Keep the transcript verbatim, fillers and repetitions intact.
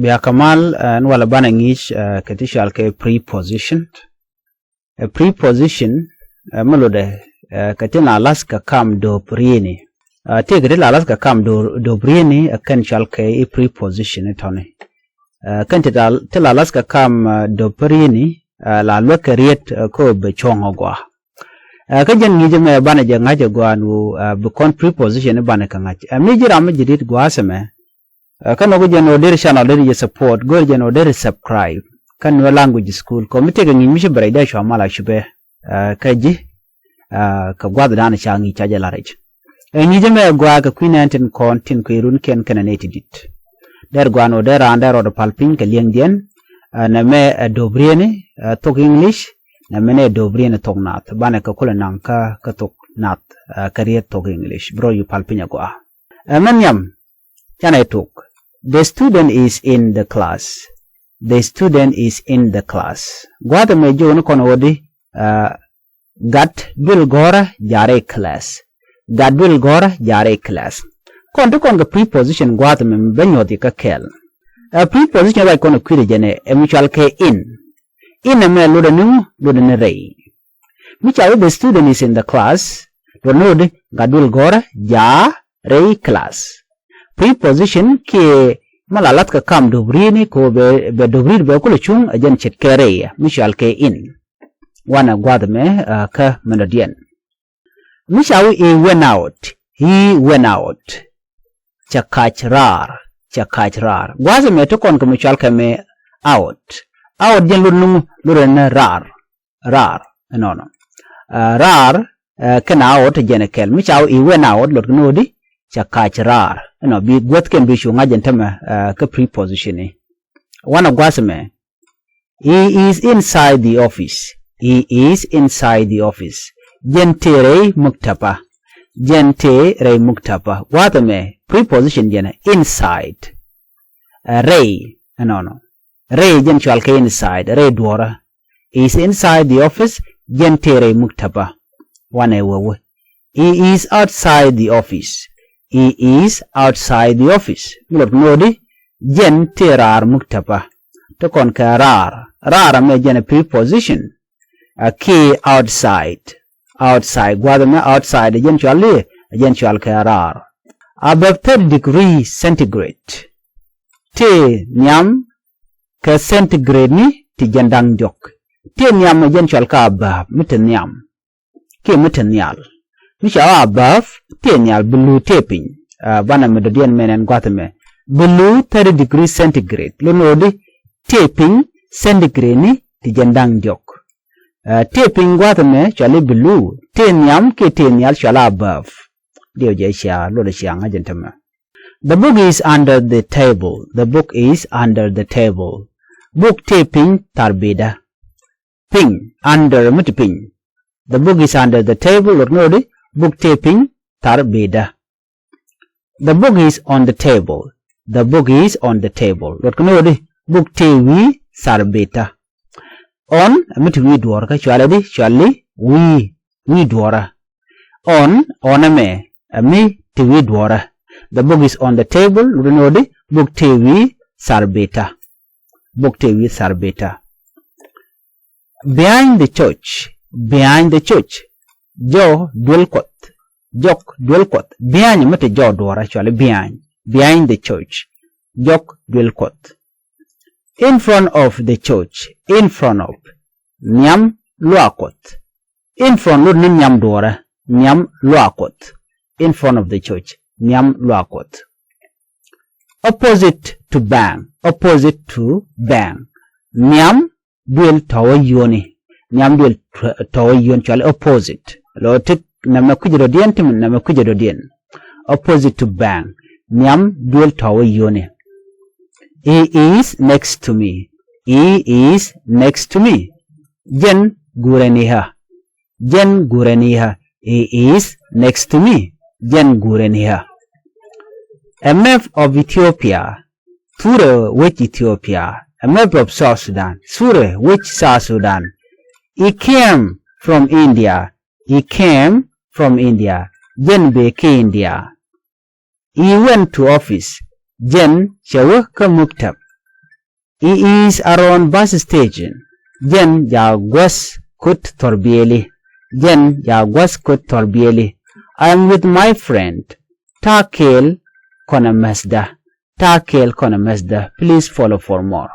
Bia kɛ mal, eh, ɛn walɛ banɛ ŋi̱i̱c, eh, kɛ ti cɔal kɛ preposition. Ɛ preposition, eh, mi lotdɛ, eh, kɛ tin la la̱th kɛ kam do̱p rieni. Eh, tëëkɛ ti la la̱th kɛ kam do̱p, do̱p rieni, eh, kɛn cɔal kɛ i̱ preposition i̱ tɔ̱ni. Eh, kɛn ti la, ti la la̱th kɛ kam, eh, do̱p rieni, eh, la luäk kɛ riet, eh, kä bɛ cuɔ̱ŋ ɛ gɔaa. Eh, kä jɛn ŋi̱i̱c ɛmɛ banɛ jɛ ŋa̱c ɛ gɔaa ɛn ɣöö, eh, bi kɔn preposition i̱ banɛ kɛ ŋa̱c. Eh, mi ji̱ ram mi ji̱ di̱t gua̱a̱th ɛmɛ, Eh, kä nɔk jɛn ɣöö deri channel deri jɛ support, go̱o̱ri jɛn ɣöö deri subscribe. Kä Nuer Language School, kɔ mi tëëkɛ ŋi̱i̱c mi ci bɛ rɛy dee cua mal a cupɛ, eh, kä ji̱, eh, kɛ gua̱thdan ca ŋi̱i̱c ca jɛ la̱r i̱c. Eh, ŋi̱i̱c ɛmɛ gɔaa kɛ kui̱ nɛɛn tin kɔn tin kui̱ runkiɛn kɛnɛ nɛy ti di̱t. Deri gɔaa ɛn ɣöö dee raan dee rɔɔdɛ pal piny kɛ li̱eŋdiɛn, eh, nɛmɛ ɛ do̱p rieni, eh, thok English, nɛmɛ nɛ ɛ do̱p rieni thok Naath. Banɛ kɛ kulɛ naŋ kä, kä thok Naath, eh, kä riet thok English. Bi rɔɔdu pal piny agɔaa. Ɛ mɛ nhiam, canɛ tok. The student is in the class. The student is in the class. Gua̱a̱th ɛmɛ jiök ni kɔn ɣöö di, ah, gat duël gɔ̱rä ja̱ rɛy class. Gat duël gɔ̱rä ja̱ rɛy class. Kɔn ti kɔn kɛ preposition gua̱a̱th ɛmɛ mi bä nyuɔ̱th ikä kɛɛl. Ɛ preposition ruac kɔn ɛ kui̱dɛ jɛn ɛ mi cɔal kɛ in. In ɛmɛ lotdɛ ni ŋu, lotdɛ ni rɛy. Mi ca wee the student is in the class, luɔt ni rot di gat duël gɔ̱rä ja̱ rɛy class. Preposition kiɛ mi la la̱th kɛ kam do̱p rieni kɛ ɣöö bɛ, bɛ do̱p riet bɛ kulɛ cuŋ ɛ jɛn ce̱tkɛ rɛy mi cɔal kɛ in. Wanɛ gua̱a̱th ɛmɛ, ah, kä min dɔ̱diɛn. Mi ca wee he went out, he went out. Cɛ kac raar, cɛ kac raar. Gua̱a̱th ɛmɛ ti kɔn kɛ mi cɔal kɛ mɛ out. Out jɛn lot ni ŋu, lot ni raar. Raar ɛnɔnɔ. Ah, raar, eh, kɛn out jɛn ɛ kɛl. Mi ca wee he went out, lot kɛ ni ɣöö di cɛ kac raar. Ɛnɔ bi guäthkɛn bi cu ŋa̱c ɛn tämɛ, eh, kä preposition i̱. Wanɛ gua̱a̱th ɛmɛ. He is inside the office. He is inside the office. Jɛn tëë rɛy muktapa. Jɛn tëë rɛy muktapa. Gua̱a̱th ɛmɛ preposition jɛn ɛ inside. Eh, rɛy ɛnɔnɔ. Rɛy jɛn cɔal kɛ inside, rɛy duɔ̱ɔ̱rä. He is inside the office, jɛn tëë rɛy muktapa. Wanɛ wee wee. He is outside the office. He is outside the office. Mi lot ni ɣöö di, jɛn tëë raar muktapa. Ti kɔn kɛ raar. Raar ɛmɛ jɛn ɛ preposition. A kiɛ outside. Outside. Gua̱a̱th ɛmɛ outside, jɛn cɔal i̱, jɛn cɔal kɛ raar. Above thirty degree centigrade. Tëë nhiam kɛ centigrade ni ti jiɛn da̱ŋ diɔ̱k. Tëë nhiam ɛ jɛn cɔal kä above, mi te nhiam. Kiɛ mi te nhial. Mi ca wee above, tëë nhial, below tëë piny. Ah, banɛ mi dɔ̱diɛn mɛn ɛn gua̱th ɛmɛ. Below thirty degree centigrade. Lot ni ɣöö di tëë piny centigrade ni ti jiɛn da̱ŋ diɔ̱k. Ah, tëë piny gua̱th ɛmɛ cɔal i̱ below. Tëë nhiam kiɛ tëë nhial cɔal above. Diɛw jɛ cia, lot cia ŋa̱c ɛn tämɛ. The book is under the table. The book is under the table. Buk tëë piny tharbida. Piny, under, mi te piny. The book is under the table, lot ni ɣöö di buk tëë piny tharbida. The book is on the table. The book is on the table. Lot ni ɣöö di buk tëë wi̱i̱ tharbida. On, mi te wi̱i̱ duɔ̱ɔ̱rä, kä cɔalɛ di, cɔali wi̱i̱, wi̱i̱ duɔ̱ɔ̱rä. On, on ɛmɛ, mi te wi̱i̱ duɔ̱ɔ̱rä. The book is on the table, lot ni ɣöö di buk tëë wi̱i̱ tharbida. Buk tëë wi̱i̱ tharbida. Behind the church, behind the church. Jɔk duel Kuɔth, jɔk duel Kuɔth. Behind mi te jɔk duɔ̱ɔ̱rä, cɔali behind. Behind the church. Jɔk duel Kuɔth. In front of the church, in front of. Nhiam luaak Kuɔth. In front lot ni nhiam duɔ̱ɔ̱rä, nhiam luaak Kuɔth. In front of the church, nhiam luaak Kuɔth. Opposite to bank, opposite to bank. Nhiam duël tɔ̱wä yio̱o̱ni. Nhiam duël tɔ̱wä yio̱o̱ni, cɔali opposite. Lot ti nɛmɛ kui̱cɛ dɔ̱diɛn, ti mi nɛmɛ kui̱cɛ dɔ̱diɛn. Opposite to bank. Nhiam duël tɔ̱wä yio̱o̱ni. He is next to me. He is next to me. Jɛn guurɛ ni ɣä. Jɛn guurɛ ni ɣä. He is next to me. Jɛn guurɛ ni ɣä. A map of Ethiopia. Thurɛ wec Ethiopia. A map of South Sudan. Thurɛ wec South Sudan. He came from India. He came from India. Jɛn bëë kä India. He went to office. Jɛn cɛ wä kä muktab. He is around bus station. Jɛn jaa guäth kut thɔrbiɛli. Jɛn jaa guäth kut thɔrbiɛli. I am with my friend. Ta̱a̱ kɛɛl kɔnɛ mäthdä. Ta̱a̱ kɛɛl kɔnɛ mäthdä. Please follow for more.